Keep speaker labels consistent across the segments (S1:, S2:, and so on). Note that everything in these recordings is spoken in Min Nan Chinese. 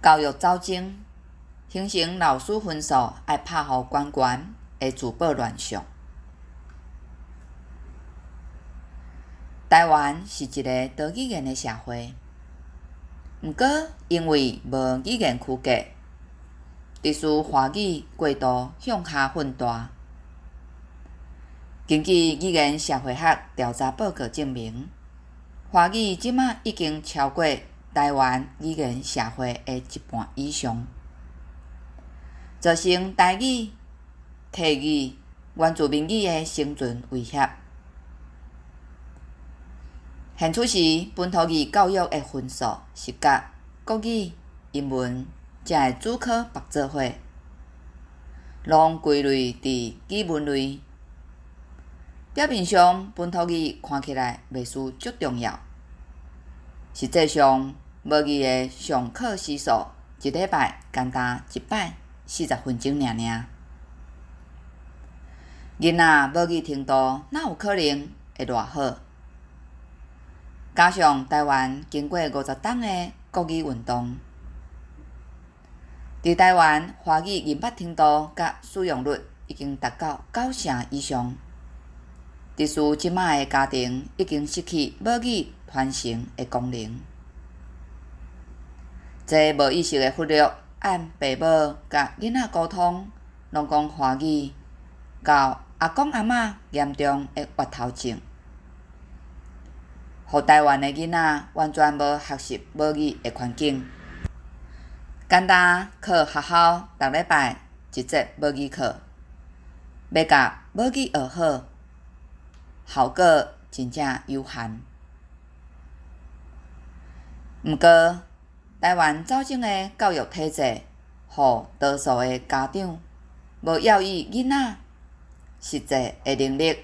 S1: 教育走精，形成老師分數愛拍予懸懸的自保亂象。台灣是一个多語言的社會，毋過因為無語言區隔，致使華語過度向下訓大。根據語言社會學調查報告證明，華語這馬已經超過台灣語言社會的一半以上，造成台語、客語、原住民語的生存威脅。現此時，本土語教育的分數是佮國語、英文遮个主科縛做伙，攏歸類佇語文類。表面上，本土語看起來袂輸足重要，實際上，母語的上課時數一禮拜干焦一擺40分鐘爾爾。囡仔母語程度哪有可能會偌好？加上台灣經過50冬的國語運動，佇台灣華語認捌程度佮使用率已經達到九成以上，致使這馬的家庭已經失去母語傳承的功能。這無意識的忽略，按爸母佮囡仔溝通，攏講華語，到阿公阿嬤嚴重的越頭症，予台灣的囡仔完全無學習母語的環境，干焦靠學校逐禮拜一節母語課，欲共母語學好，效果真正有限。毋過，台灣走精的教育體制，予多數的家長無猶豫囡仔實際的能力，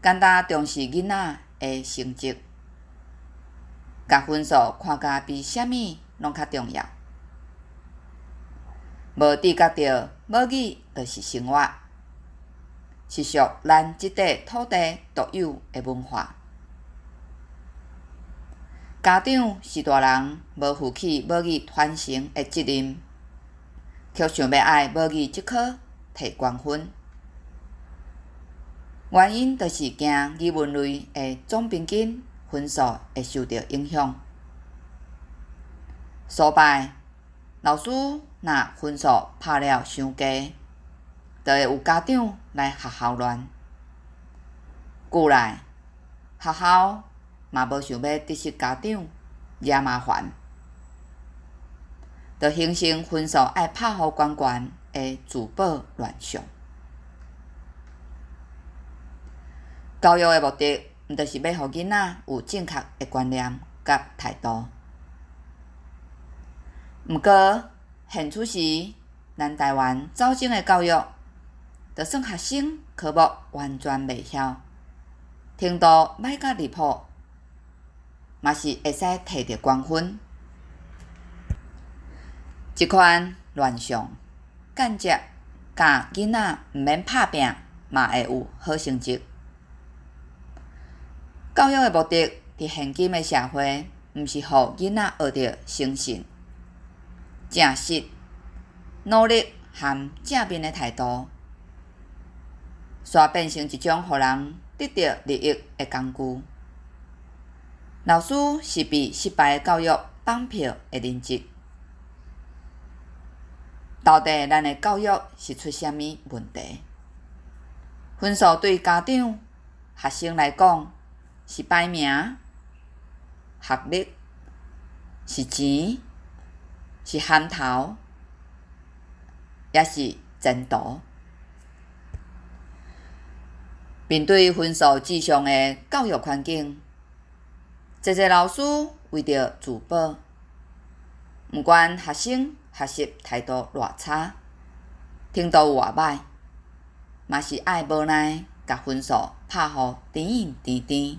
S1: 干焦重視囡仔的成績，共分數看甲比啥物攏較重要，無知覺著母語就是生活，是屬咱這塊土地獨有的文化。家長是大人無負起母語傳承的責任，卻想欲愛母語這科提懸分，原因就是驚語文類的總平均分數會受著影響。數擺老師若分數拍了傷低，就會有家長來學校亂。久來，學校嘛無想欲得失家長，惹麻煩，就形成分數愛拍予懸懸的自保亂象。教育的目的，毋就是欲予囡仔有正確的觀念佮態度。毋過，現此時，咱台灣走精的教育，就算學生科目完全袂曉，程度歹甲離譜，嘛是會使提著懸分。這款亂象，間接教囡仔毋免拍拚，嘛會有好成績。教育的目的，佇現今的社會，毋是予囡仔學著誠信、誠實、努力含正面的態度，煞變成一種予人得著利益的工具。老師是被失敗的教育綁票的人質。到底咱的教育是出啥物問題？分數對家長、學生來講是排名、學歷、是錢、是銜頭，抑是前途？面對分數至上的教育環境，濟濟老師為著自保，毋管學生學習態度偌差，程度有偌䆀，嘛是愛無奈共分數拍予甜甜甜。